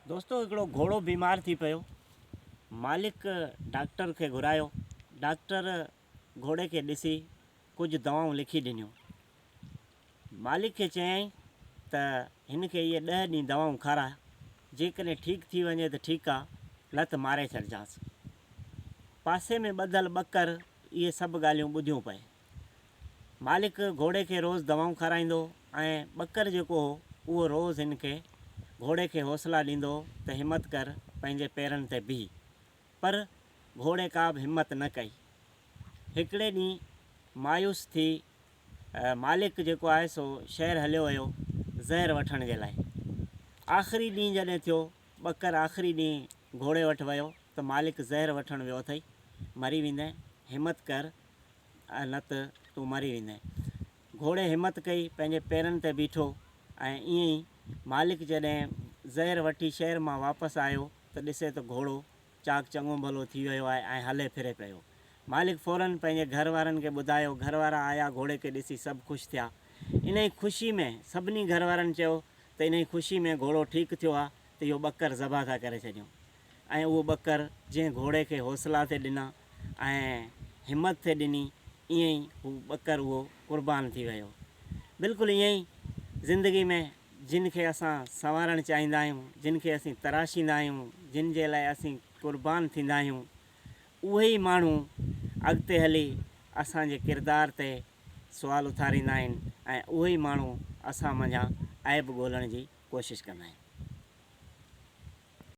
دوستو هڪڙو گهوڙو بيمار ٿي پيو. مالڪ ڊاڪٽر کي گهرايو. ڊاڪٽر گهوڙي کي ڏسي ڪجهه دوائون لکي ڏنيون. مالڪ کي چيائين ته هن کي اهي ڏهه ڏينهن دوائون کاراء، جيڪڏهن ٺيڪ ٿي وڃي ته ٺيڪ آ، نه ته ماري ڇڏجانس. پاسي ۾ ٻڌل ٻڪر اهي سڀ ڳالهيون ٻڌيون پئي. مالڪ گهوڙي کي روز دوائون کارائيندو هو ۽ ٻڪر جيڪو هو اهو روز هن کي گهوڙي کي حوصلا ڏيندو هو ته همت ڪر پنهنجي پيرن تي بيهه پر گهوڙي ڪا به همت نه ڪئي. هڪڙي ڏينهن مايوس ٿي مالڪ جيڪو آهي سو شهر هليو ويو زهر وٺڻ جي لاء. آخري ڏينهن جڏهن ٿيو ٻڪر آخري ڏينهن گهوڙي وٽ ويو ته مالڪ زهر وٺڻ ويو اٿئي مري ويندين همت ڪر نه ته تون مري ويندين. گهوڙي همت ڪئي، پنهنجي پيرن تي بيٺو ۽ ائين ئي مالڪ جڏهن زهر وٺي شهر مان واپس آيو ته ڏسي ته گهوڙو چاق چڱو ڀلو ٿي ويو آهي ۽ هلي ڦري پيو. مالڪ فوراً پنهنجي گهر وارن کي ٻڌايو، گهر وارا آيا گهوڙي کي ڏسي سڀ خوش ٿيا. انهي خوشي ۾ سڀني گهر وارن چيو ته انهي خوشي ۾ گهوڙو ٺيڪ ٿيو آهي ته اهو ٻڪر ذبح ٿا ڪري ڇڏيون ۽ اهو ٻڪر جنهن گهوڙي کي حوصلا ٿي ڏنا ۽ همت ٿي ڏني، ائين ئي هو ٻڪر اهو قربان ٿي ويو. بلڪل ائين ئي زندگي ۾ جن کي اسان سنوارڻ چاهيندا آهيون، جن کي اسين تراشيندا آهيون، جن جي لاء اسين قربان ٿيندا آهيون، اهي ئي ماڻهو اڳتي هلي اسان جي ڪردار تي سوال اٿاريندا آهن ۽ اهي ئي ماڻهو اسان منجهان عيب ڳولڻ جي ڪوشش ڪندا آهن.